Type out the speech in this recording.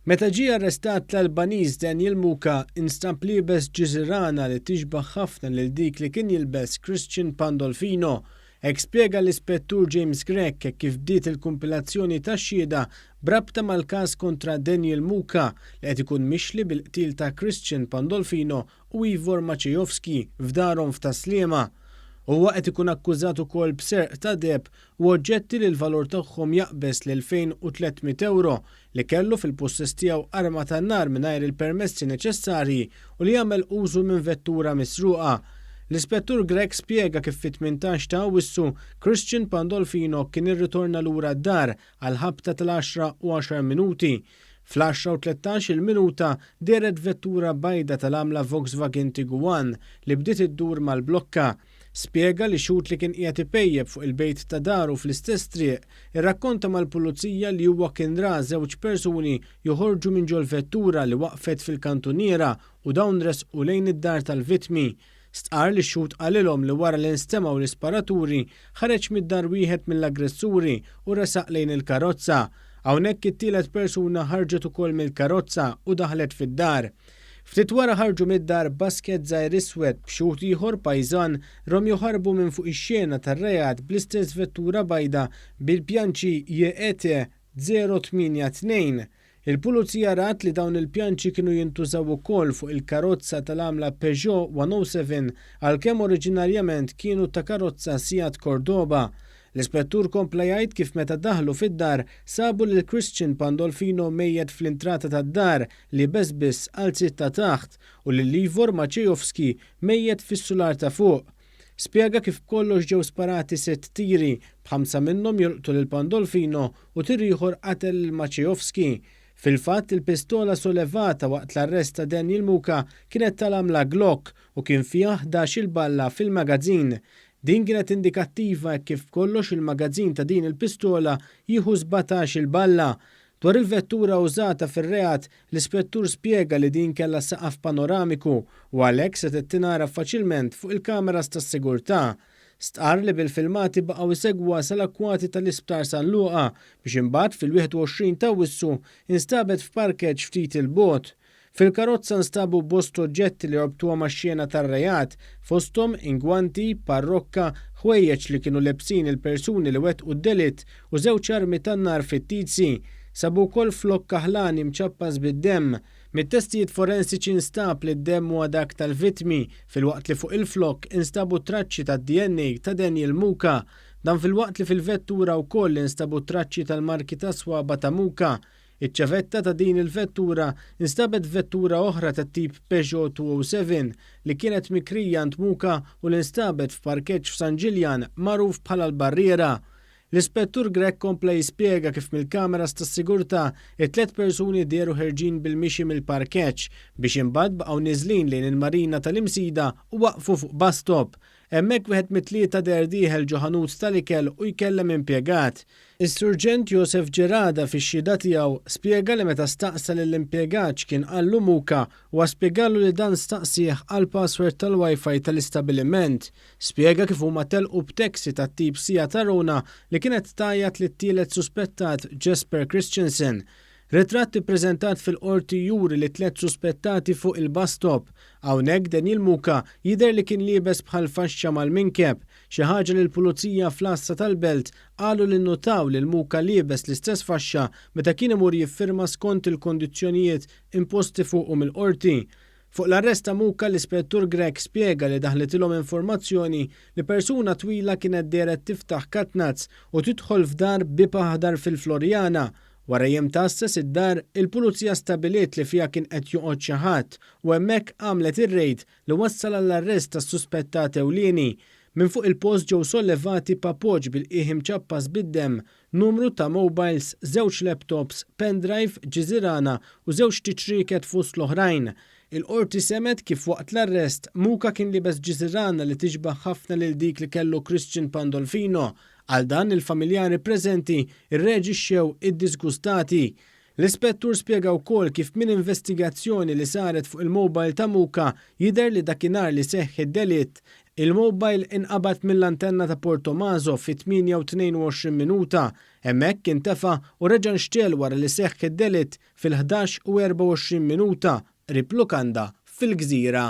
Meta ġie arrestat l-Albaniż Daniel Muka instab liebes ġiżirana li tixbah ħafna lil dik li kien jilbes Christian Pandolfino. Hekk spjega l-Ispettur James Grech hekk kif bdiet il-kumpilazzjoni tax-xhieda b'rabta mal-każ kontra Daniel Muka li qed ikun mixli bil-qtil ta' Christian Pandolfino u Ivor Maciejowski f'darhom f'Tas-Sliema. Huwa qed ikun akkużat ukoll b'serq ta' deheb u oġġetti li l-valur tagħhom jaqbeż l-2,300 ewro, li kellu fil-pussess tiegħu arma tan-nar mingħajr il-permessi neċessarji u li għamel użu minn vettura misruqa. L-Ispettur Grech spjega kif fit-18 ta' Awwissu, Christian Pandolfino kien irritorna lura d-dar għall-ħabta tal-għaxra u għaxar minuti. Fl-għaxra u 13-il minuta dehret vettura bajda tal-għamla Volkswagen Tiguan li bdiet iddur mal-blokka. Spjega li xhud li kien qiegħed ipejjep fuq il-bejt ta' daru fl-istess triq irrakkonta mal-pulizija li huwa kien ra żewġ persuni joħorġu minn ġol-vettura li waqfet fil-kantuniera u dawn resqu lejn id-dar tal-vittmi. Stqarr li x-xhud qalilhom li wara li nstemgħu l-isparaturi, ħareġ mid-dar wieħed mill-aggressuri u resaq lejn il-karozza. Hawnhekk it-tielet persuna ħarġet ukoll mill-karozza u daħlet fid-dar. Ftit wara ħarġu mid-dar b'basket żgħir iswed b'xhud ieħor pajżan rom joħarbu minn fuq ix-xena tar-reat bl-istess vettura bajda bil-pjanċi JET 082. Il-Pulizija rat li dawn il-pjanċi kienu jintużaw ukoll fuq il-karozza tal-għamla Peugeot 107 għalkemm oriġinarjament kienu ta' karozza Seat Cordoba. L-Ispettur kompla jgħid kif meta daħlu fid-dar sabu lil Christian Pandolfino mejjet fl-intrata tad-dar liebes biss qalziet ta' taħt u lil Ivor Maciejowski mejjet fis-sular ta' fuq. Spjega kif b'kollox ġew sparati sitt tiri, b'ħamsa minnhom jolqtu lil Pandolfino u tir ieħor qatel lil Maciejowski. Fil-fatt, il-pistola solevata waqt l-arrest ta' Daniel Muka kienet tal-għamla Glock u kien fiha 11-il balla fil-magazzin. Din kienet indikattiva hekk kif b'kollox il-magazzin ta' din il-pistola jieħu 17-il balla. Dwar il-vettura użata fir-reat, l-Ispettur spjega li din kellha saqaf panoramiku u għalhekk setgħet tingħaraf faċilment fuq il-kameras tas-sigurtà. Stqarr li bil-filmati baqgħu jsegwuha sal-akkwati tal-Isptar San Luqa biex imbagħad fil-21 t'Awwissu instabet f'parkeġġ ftit 'il bogħod. Fil-karozza nstabu bost oġġetti li jorbtuha max-xena tar-reat, fosthom ingwanti, parrokka, ħwejjeġ li kienu lebsin il-persuni li wettqu d-delitt u żewġ armi tan-nar fittizji. Sabu wkoll flokk kaħlani mċappas bid-demm. Mit-testijiet forensiċi nstab li d-demm huwa dak tal-vittmi, filwaqt li fuq il-flokk instabu traċċi tad-DNA ta' Daniel Muka. Dan filwaqt li fil-vettura wkoll instabu traċċi tal-marki tas-swaba' ta' Muka. Iċ-ċavetta ta' din il-vettura nstabet f'vettura oħra tat-tip Peugeot 207 li kienet mikrija għand Muka u li nstabet f'parkeġġ f'San Ġiljan magħruf bħala l-Barriera. L-Ispettur Grech kompla jispjega kif mill-kameras tas-sigurtà it-tliet persuni dehru ħerġin bil-mixi mill-parkeġġ biex imbagħad baqgħu niżlin lejn il-marina tal-Imsida u waqfu fuq bus stop. Hemmhekk wieħed mit-tlieta deher dieħel ġo ħanut tal-ikel u jkellem impjegat. Is-Surġent Josef Gerada fix-xhieda tiegħu spjega li meta staqsa lill-impjegat x'kien qallu Muka, huwa spjegalu li dan staqsieh għall-password tal-WiFi tal-istabiliment. Spjega kif huma telqu b'taxi tat-tip Seat Arona li kienet tgħajjat lit-tielet suspettat Jesper Christensen. Ritratt ippreżentat fil-Qorti juri lit-tliet suspettati fuq il-bus stop. Hawnhekk Daniel Muka jidher li kien liebes bħal faxxa mal-minkeb, xi ħaġa li l-Pulizija fl-għassa tal-Belt qalu li nnutaw lil Muka liebes l-istess faxxa meta kien imur jiffirma skont il-kondizzjonijiet imposti fuqu mill-Qorti. Fuq l-arrest ta' Muka l-Ispettur Grech spjega li daħlitilhom informazzjoni li persuna twila kienet dehret tiftaħ katnazz u tidħol f'dar b'bieb aħdar fil-Floriana. Wara jiem tgħasses id-dar, il-Pulizija stabiliet li fiha kien qed joqgħod xi ħadd u hemmhekk għamlet ir-rejd li wassal għall-arrest tas-suspettat ewlieni. Minn fuq il-post ġew sollevati papoċ bil-qiegħ imċappas bid-demm, numru ta' mobiles, żewġ laptops, pendrive, ġiżirana u żewġ tiċrieket fost l-oħrajn. Il-Qorti semgħet kif waqt l-arrest, Muka kien liebes ġiżirana li tixbah ħafna lil dik li kellu Christian Pandolfino. Għal dan, il-familjari preżenti rreaġixxew iddiżgustati. L-Ispettur spjega wkoll kif minn investigazzjoni li saret fuq il-mobile ta' Muka jidher li dakinhar li seħħ id-delitt, Il-mobile inqabad mill-antenna ta' Portomaso fit-8:22 minuta, hemmhekk intefa u reġa' nxtegħel wara li seħħ id-delitt fil-11 u 24 minuta qrib lukanda fil-Gżira.